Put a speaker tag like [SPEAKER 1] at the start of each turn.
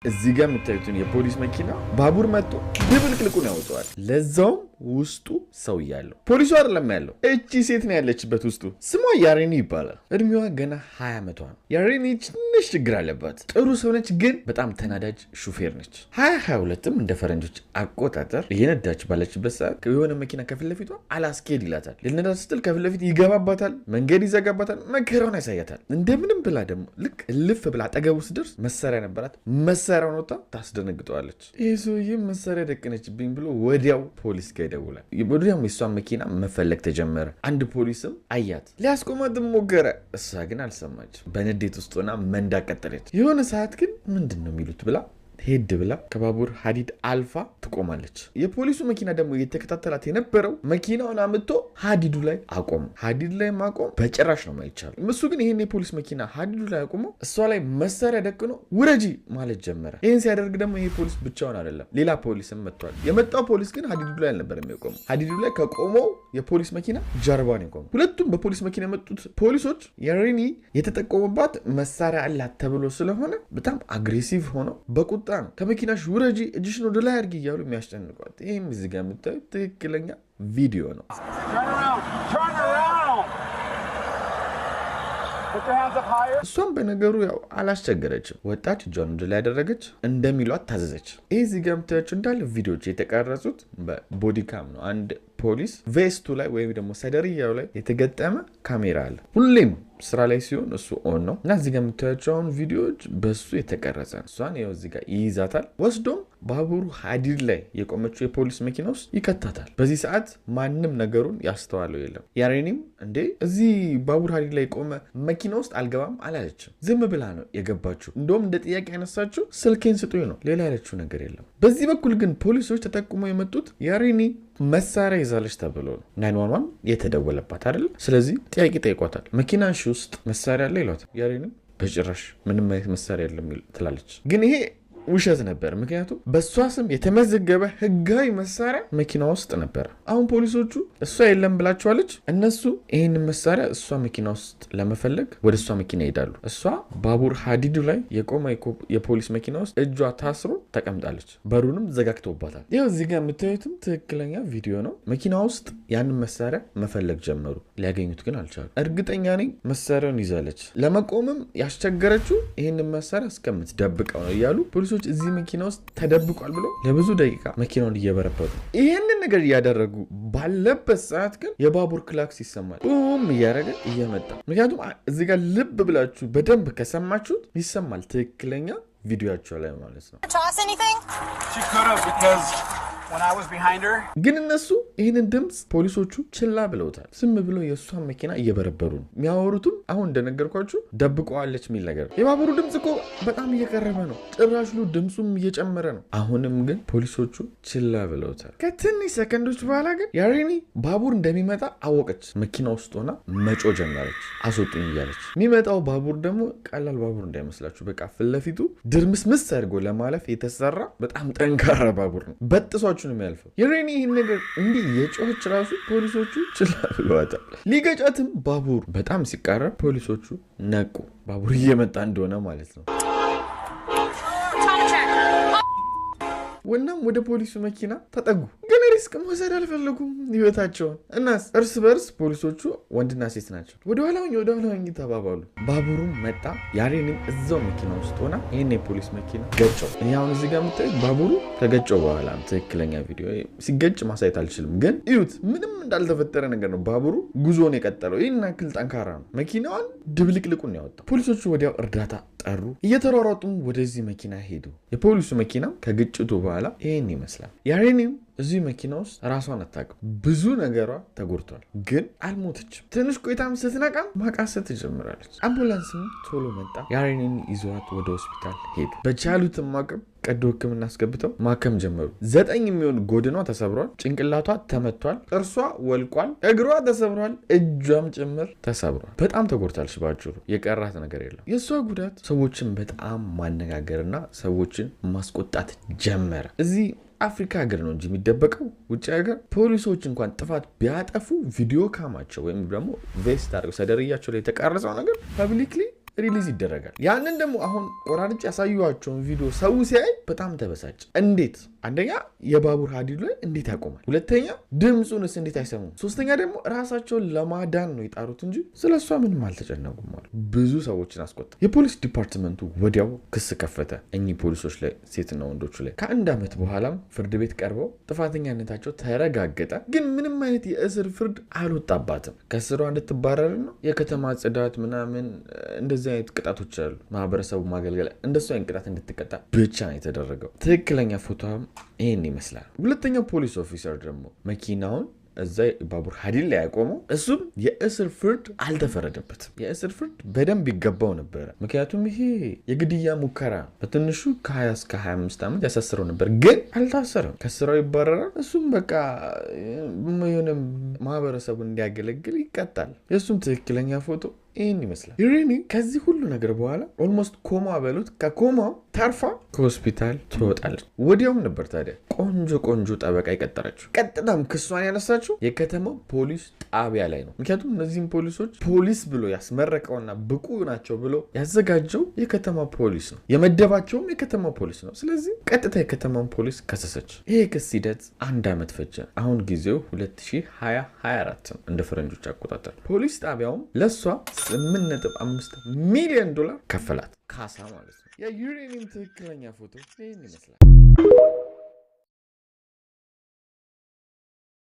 [SPEAKER 1] እዚህ ጋር የምታዩትን የፖሊስ መኪና ባቡር መጥቶ ድብልቅልቁን ያወጣዋል። ለዛውም ውስጡ ሰው እያለው፣ ፖሊሱ አይደለም ያለው፣ እቺ ሴት ነው ያለችበት ውስጡ። ስሟ ያሬኒ ይባላል። እድሜዋ ገና 20 ዓመቷ ነው። ያሬኒ ትንሽ ችግር አለባት። ጥሩ ሰው ነች፣ ግን በጣም ተናዳጅ ሹፌር ነች። 2022ም እንደ ፈረንጆች አቆጣጠር እየነዳች ባለችበት ሰዓት የሆነ መኪና ከፊት ለፊቷ አላስኬድ ይላታል። ልነዳ ስትል ከፊት ለፊት ይገባባታል፣ መንገድ ይዘጋባታል፣ መከራውን ያሳያታል። እንደምንም ብላ ደግሞ ልክ እልፍ ብላ አጠገቡ ስትደርስ መሳሪያ ነበራት። መሳሪያውን ወጣ ታስደነግጠዋለች። ይህ ሰውዬ መሳሪያ ደቀነችብኝ ብሎ ወዲያው ፖሊስ ጋር ይደውላል። ወዲያውም የሷን መኪና መፈለግ ተጀመረ። አንድ ፖሊስም አያት፣ ሊያስቆማትም ሞከረ። እሷ ግን አልሰማች። በንዴት ውስጥ ሆና መንዳት ቀጠለች። የሆነ ሰዓት ግን ምንድን ነው የሚሉት ብላ ሄድ ብላ ከባቡር ሀዲድ አልፋ ትቆማለች። የፖሊሱ መኪና ደግሞ እየተከታተላት የነበረው መኪናውን አምጥቶ ሀዲዱ ላይ አቆሙ። ሀዲድ ላይ ማቆም በጭራሽ ነው የማይቻለው። እሱ ግን ይህን የፖሊስ መኪና ሀዲዱ ላይ አቁሞ እሷ ላይ መሳሪያ ደቅኖ ውረጂ ማለት ጀመረ። ይህን ሲያደርግ ደግሞ ይሄ ፖሊስ ብቻውን አይደለም፣ ሌላ ፖሊስም መጥቷል። የመጣው ፖሊስ ግን ሀዲዱ ላይ አልነበረም የቆመው። ሀዲዱ ላይ ከቆመው የፖሊስ መኪና ጀርባ ነው የቆመው። ሁለቱም በፖሊስ መኪና የመጡት ፖሊሶች የሬኒ የተጠቆሙባት መሳሪያ አላት ተብሎ ስለሆነ በጣም aggressive ሆነው በቁጣ ነው ከመኪናሽ ውረጂ፣ እጅሽን ወደ ላይ አድርጊ እያሉ የሚያስጨንቋት። ይህም እዚህ ጋር የምታዩት ትክክለኛ ቪዲዮ ነው።
[SPEAKER 2] Turn around. Turn around. Put your hands up higher.
[SPEAKER 1] እሷም በነገሩ ያው አላስቸገረችም። ወጣች፣ እጇን ወደ ላይ ያደረገች፣ እንደሚሏት ታዘዘች። ይህ እዚህ ጋር የምታያቸው እንዳለ ቪዲዮዎች የተቀረጹት በ body cam ነው። አንድ ፖሊስ vest ኡ ላይ ወይም ደግሞ ሰደርያው ላይ የተገጠመ ካሜራ አለ። ሁሌም ስራ ላይ ሲሆን እሱ on ነው እና እዚህ ጋር የምታያቸው አሁን ቪዲዮዎች በሱ የተቀረጸ ነው። እሷን ይኸው እዚህ ጋር ይይዛታል። ወስዶም ባቡሩ ሀዲድ ላይ የቆመችው የፖሊስ መኪና ውስጥ ይከታታል። በዚህ ሰዓት ማንም ነገሩን ያስተዋለው የለም። ያሬኒም እንዴ እዚህ ባቡር ሀዲድ ላይ የቆመ መኪና ውስጥ አልገባም አላለችም። ዝም ብላ ነው የገባችው። እንደውም እንደ ጥያቄ ያነሳችው ስልኬን ስጡኝ ነው፣ ሌላ ያለችው ነገር የለም። በዚህ በኩል ግን ፖሊሶች ተጠቁመው የመጡት ያሬኒ መሳሪያ ይዛለች ተብሎ ነው 911 የተደወለባት አይደለም። ስለዚህ ጥያቄ ጠይቋታል። መኪናሽ ውስጥ መሳሪያ አለ ይሏታል። ያሬንም በጭራሽ ምንም አይነት መሳሪያ የለም ትላለች። ግን ይሄ ውሸት ነበር። ምክንያቱም በእሷ ስም የተመዘገበ ህጋዊ መሳሪያ መኪና ውስጥ ነበረ። አሁን ፖሊሶቹ እሷ የለም ብላቸዋለች። እነሱ ይህንን መሳሪያ እሷ መኪና ውስጥ ለመፈለግ ወደ እሷ መኪና ይሄዳሉ። እሷ ባቡር ሀዲዱ ላይ የቆመ የፖሊስ መኪና ውስጥ እጇ ታስሮ ተቀምጣለች። በሩንም ዘጋግተውባታል። ይኸው እዚህ ጋር የምታዩትም ትክክለኛ ቪዲዮ ነው። መኪና ውስጥ ያንን መሳሪያ መፈለግ ጀመሩ። ሊያገኙት ግን አልቻሉ። እርግጠኛ ነኝ መሳሪያውን ይዛለች። ለመቆምም ያስቸገረችው ይህንን መሳሪያ እስከምትደብቀው ነው እያሉ ፖሊሶች እዚህ መኪና ውስጥ ተደብቋል ብሎ ለብዙ ደቂቃ መኪናውን እየበረበሩ ነው። ይህንን ነገር እያደረጉ ባለበት ሰዓት ግን የባቡር ክላክስ ይሰማል። ቡም እያደረገ እየመጣ፣ ምክንያቱም እዚህ ጋር ልብ ብላችሁ በደንብ ከሰማችሁት ይሰማል፣ ትክክለኛ ቪዲዮቸው ላይ ማለት ነው።
[SPEAKER 3] Toss anything?
[SPEAKER 2] She could have, because when I was behind her,
[SPEAKER 1] ግን እነሱ ይህንን ድምፅ ፖሊሶቹ ችላ ብለውታል። ዝም ብለው የእሷን መኪና እየበረበሩ ነው የሚያወሩትም። አሁን እንደነገርኳችሁ ደብቀዋለች የሚል ነገር ነው። የባቡሩ ድምፅ እኮ በጣም እየቀረበ ነው፣ ጭራሽ ሉ ድምፁም እየጨመረ ነው። አሁንም ግን ፖሊሶቹ ችላ ብለውታል። ከትንሽ ሰከንዶች በኋላ ግን ያሬኒ ባቡር እንደሚመጣ አወቀች። መኪና ውስጥ ሆና መጮህ ጀመረች፣ አስወጡኝ እያለች። የሚመጣው ባቡር ደግሞ ቀላል ባቡር እንዳይመስላችሁ፣ በቃ ፊት ለፊቱ ድርምስምስ አድርጎ ለማለፍ የተሰራ በጣም ጠንካራ ባቡር ነው። በጥሷችሁ ነው የሚያልፈው። የሬኒ ይህን ነገር እንዲህ የጮኸች ራሱ ፖሊሶቹ ችላ ብለዋታል። ሊገጫትም ባቡር በጣም ሲቃረብ ፖሊሶቹ ነቁ። ባቡር እየመጣ እንደሆነ ማለት ነው።
[SPEAKER 3] Time check.
[SPEAKER 1] ወናም ወደ ፖሊሱ መኪና ተጠጉ። ግን risk መውሰድ አልፈለጉም ህይወታቸውን። እናስ እርስ በርስ ፖሊሶቹ ወንድና ሴት ናቸው። ወደ ኋላ ሁኝ፣ ወደ ኋላ ሁኝ ተባባሉ። ባቡሩም መጣ። ያሬንም እዛው መኪና ውስጥ ሆና ይህን የፖሊስ መኪና ገጨው። ይህ አሁን እዚህ ጋር የምታዩት ባቡሩ ከገጨው በኋላ ነው። ትክክለኛ ቪዲዮ ሲገጭ ማሳየት አልችልም፣ ግን እዩት። ምንም እንዳልተፈጠረ ነገር ነው ባቡሩ ጉዞን የቀጠለው። ይህን ያክል ጠንካራ ነው። መኪናዋን ድብልቅልቁን ያወጣው። ፖሊሶቹ ወዲያው እርዳታ ጠሩ። እየተሯሯጡም ወደዚህ መኪና ሄዱ። የፖሊሱ መኪና ከግጭቱ በኋላ ይህን ይመስላል። ያሬኒም እዚህ መኪና ውስጥ ራሷን አታውቅም። ብዙ ነገሯ ተጎድቷል፣ ግን አልሞተችም። ትንሽ ቆይታም ስትነቃም ማቃሰት ትጀምራለች። አምቡላንስም ቶሎ መጣ። ያሬኒን ይዘዋት ወደ ሆስፒታል ሄዱ። በቻሉትም አቅም ቀዶ ሕክምና አስገብተው ማከም ጀመሩ። 9 የሚሆን ጎድኗ ተሰብሯል፣ ጭንቅላቷ ተመቷል፣ ጥርሷ ወልቋል፣ እግሯ ተሰብሯል፣ እጇም ጭምር ተሰብሯል። በጣም ተጎድታለች። ባጭሩ የቀራት ነገር የለም። የእሷ ጉዳት ሰዎችን በጣም ማነጋገርና ሰዎችን ማስቆጣት ጀመረ። እዚህ አፍሪካ ሀገር ነው እንጂ የሚደበቀው፣ ውጭ ሀገር ፖሊሶች እንኳን ጥፋት ቢያጠፉ video cam ኣቸው ወይም ደግሞ vest አድርገው ሰደርያቸው ላይ የተቀረጸው ነገር publicly Release ይደረጋል። ያንን ደግሞ አሁን ቆራርጬ ያሳዩቸውን ቪዲዮ ሰው ሲያይ በጣም ተበሳጨ። እንዴት አንደኛ የባቡር ሀዲዱ ላይ እንዴት ያቆማል? ሁለተኛ ድምፁንስ እንዴት አይሰሙም? ሶስተኛ ደግሞ ራሳቸውን ለማዳን ነው የጣሩት እንጂ ስለ እሷ ምንም አልተጨነቁም አሉ። ብዙ ሰዎችን አስቆጣ። የፖሊስ department ኡ ወዲያው ክስ ከፈተ እኚህ ፖሊሶች ላይ፣ ሴትና ወንዶቹ ላይ። ከአንድ ዓመት በኋላም ፍርድ ቤት ቀርበው ጥፋተኛነታቸው ተረጋገጠ። ግን ምንም አይነት የእስር ፍርድ አልወጣባትም። ከስሯ እንድትባረር ነው የከተማ ጽዳት ምናምን እንደዚህ አይነት ቅጣቶች አሉ። ማህበረሰቡ ማገልገል እንደሱ አይነት ቅጣት እንድትቀጣ ብቻ ነው የተደረገው። ትክክለኛ ፎቶም ይህን ይመስላል። ሁለተኛው ፖሊስ officer ደግሞ መኪናውን እዛ ባቡር ሀዲድ ላይ ያቆመው እሱም የእስር ፍርድ አልተፈረደበትም። የእስር ፍርድ በደንብ ይገባው ነበረ። ምክንያቱም ይሄ የግድያ ሙከራ በትንሹ ከ20 እስከ 25 ዓመት ያሳስረው ነበር፣ ግን አልታሰረም። ከስራው ይባረራል። እሱም በቃ የሆነ ማህበረሰቡን እንዲያገለግል ይቀጣል። የእሱም ትክክለኛ ፎቶ ይህን ይመስላል። ኢሬኒ ከዚህ ሁሉ ነገር በኋላ almost coma በሉት ከኮማው ተርፋ ከሆስፒታል ትወጣለች። ወዲያውም ነበር ታዲያ ቆንጆ ቆንጆ ጠበቃ የቀጠረችው። ቀጥታም ክሷን ያነሳችው የከተማው ፖሊስ ጣቢያ ላይ ነው። ምክንያቱም እነዚህም ፖሊሶች ፖሊስ ብሎ ያስመረቀውና ብቁ ናቸው ብሎ ያዘጋጀው የከተማ ፖሊስ ነው፣ የመደባቸውም የከተማ ፖሊስ ነው። ስለዚህ ቀጥታ የከተማውን ፖሊስ ከሰሰች። ይሄ ክስ ሂደት አንድ ዓመት ፈጀ። አሁን ጊዜው 2024 ነው እንደ ፈረንጆች አቆጣጠር። ፖሊስ ጣቢያውም ለእሷ 8.5 ሚሊዮን ዶላር ከፈላት፣ ካሳ ማለት ነው። የዩሬኒየም ትክክለኛ ፎቶ ይህን ይመስላል።